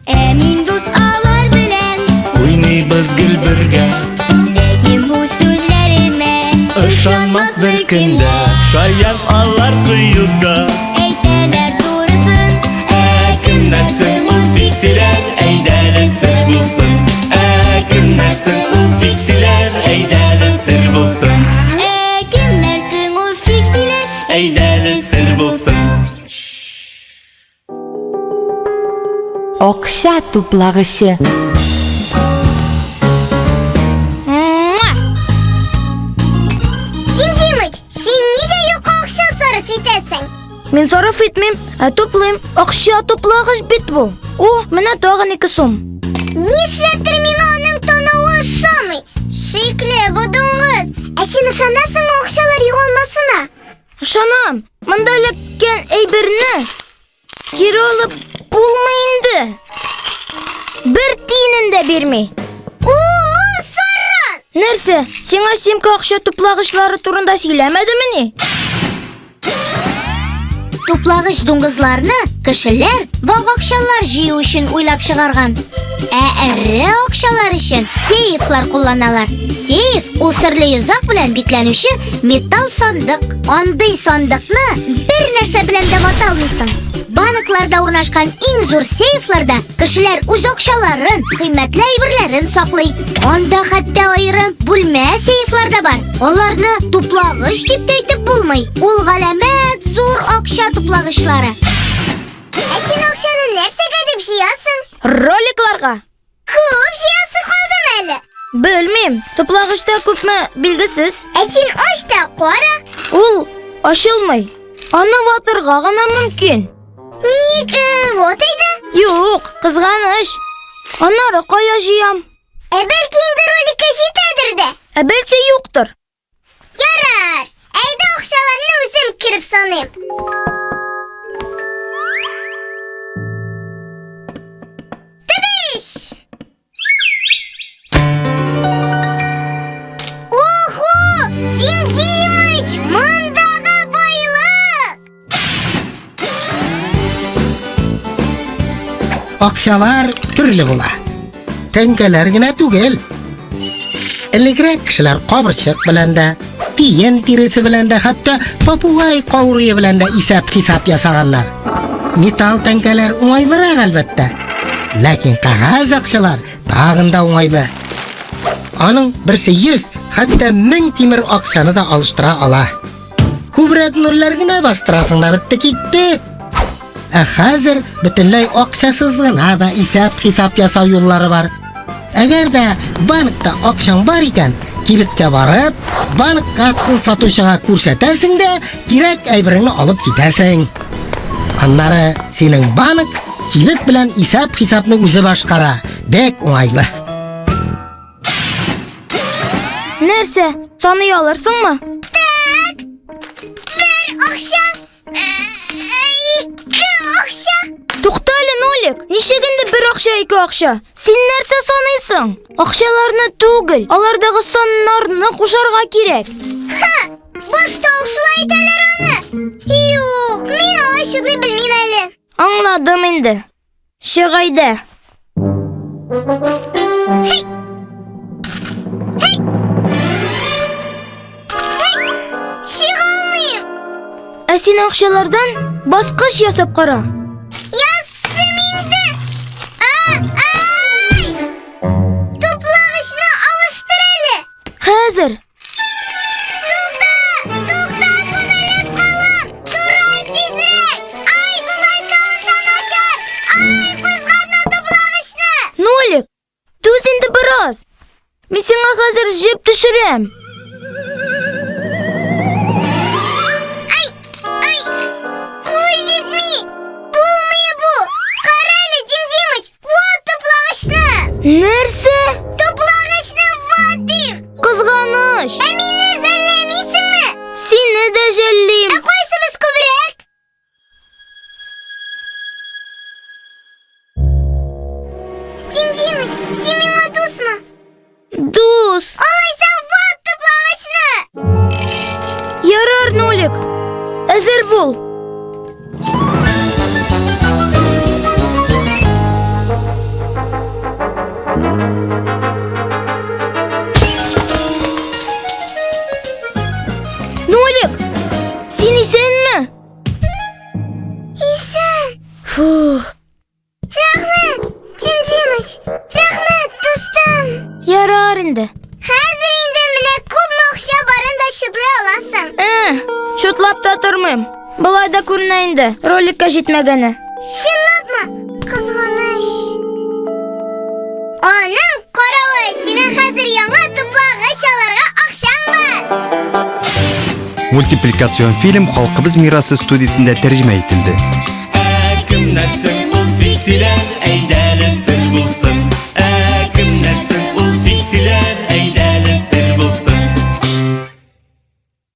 Ә мин дус алар белән Уйныйбыз гел бергә. Ләкин бу сүзләремә Ышанмас беркем дә. Шаян алар кыюда. Әйтәләр турысын. Ә кемнәр соң ул фиксиләр? Әйдәле сер булсын. Ә кемнәр соң ул фиксиләр? Әйдәле сер булсын. Ә кемнәр соң ул фиксиләр? Әйдәле сер булсын. Акча туплагычы. Дим Димыч, син нигә юкка акча сарыф итәсең? Мин сарыф итмим, ә туплыйм. Акча туплагыч бит бу. О, менә тагын 2 сум. Нишләптер миңа аның танавы ошамый. Шикле бу дуңгыз. Ә син ышанасыңмы акчалар югалмасына? Ышанам, монда эләккән әйберне кире алып булмый инде. Бер тиенен дә бирми. О, саран! Нәрсә, сиңа Симка акча туплагычлары турында сөйләмәдемени? Туплагыч дуңгызларны кешеләр вак акчалар җыю өчен уйлап чыгарган. Ә эре акчалар өчен сейфлар кулланалар. Сейф ул серле йозак белән бикләнүче металл сандык. Андый сандыкны бер нәрсә белән дә вата алмыйсың. Банкларда урнашкан иң зур сейфларда кешеләр үз акчаларын, кыйммәтле әйберләрен саклый. Анда хәтта аерым бүлмә сейфлар да бар. Аларны туплагыч дип тә әйтеп булмый. Ул галәмәт зур акча туплагычлары. Ә син акчаны нәрсәгә дип җыясың? Роликларга. Күп җыясы калдымы әле? Белмим, туплагычта күпме билгесез. Ә син ач та кара. Ул ачылмый. Аны ватырга гына мөмкин. Ник э, вот әйдә? Юк, кызганыч. Аннары кая җыям? Ә бәлки инде роликка җитәдер дә. Ә бәлки юктыр. Ярар, әйдә акчаларны үзем кереп саныйм. Тыдыш! Охо! Дим Димыч, мондагы байлык! Акчалар төрле була. Тәңкәләр генә түгел. Элегрәк кешеләр кабырчык белән дә, тиен тиресе белән дә, хәтта попугай каурые белән дә исәп-хисап ясаганнар. Металл тәңкәләр уңайлырак, әлбәттә. Ләкин кәгазь акчалар тагын да уңайлы. Аның берсе 100, хәтта 1000 тимер акчаны да алыштыра ала. Күбрәк нольләр генә бастырасың да бетте китте. Ә хәзер бөтенләй акчасыз гына да исәп-хисап ясау юллары бар. Әгәр дә банкта акчаң бар икән, кибеткә барып, банк картасын сатучыга күрсәтәсең дә, кирәк әйбереңне алып китәсең. Аннары синең банк кибет белән исәп-хисапны үзе башкара. Бик уңайлы. Нәрсә, саный алырсыңмы? Так, бер акча, ике акча. Тукта әле, Нолик, ничек инде бер акча, ике акча? Син нәрсә саныйсың? Акчаларны түгел, алардагы саннарны кушарга кирәк. Ха, башта ук шулай әйтәләр аны. Юк, мин алай шутлый белмим әле. Аңладым инде. Чык әйдә. Һей! Һей! Һей! Чыга алмыйм. Ә син акчалардан баскыч ясап кара. Ясыйм инде. А, ай! Туплагычны алыштыр әле. Хәзер. Тукта! Тукта, күмелеп калам! Турай тизрәк! Ай, болай тагын да начар! Ай, кузгатма туплагычны! Нолик, түз инде бераз. Мин сиңа хәзер җеп төшерәм. Ай! Ай! Кул җитми! Булмый бу! Кара әле, Дим Димыч, ват туплагычны! Нәрсә? Туплагычны ват дим! Кызганыч! Ә мине жәлләмисеңме? Сине дә жәллим. Ә кайсыбыз күбрәк? Дим Димыч, син миңа дусмы? Дус. Алайса ват туплагычны! Ярар, Нолик. Әзер бул. Нолик, син исәнме? Исән. Фу. Рәхмәт, Дим Димыч. Рәхмәт, дустым. Ярар инде. Хәзер инде менә күпме акча барын да чутлый аласың. Э, чутлап та тормыйм. Болай да күренә инде, роликка җитмәгәне. Чынлапмы? Кызганыч. Аның каравы, синең хәзер яңа туплагыч алырга акчаң бар. Мультипликацион фильм Халкыбыз мирасы студиясендә тәрҗемә ителде. Ә кемнәр соң ул фиксиләр?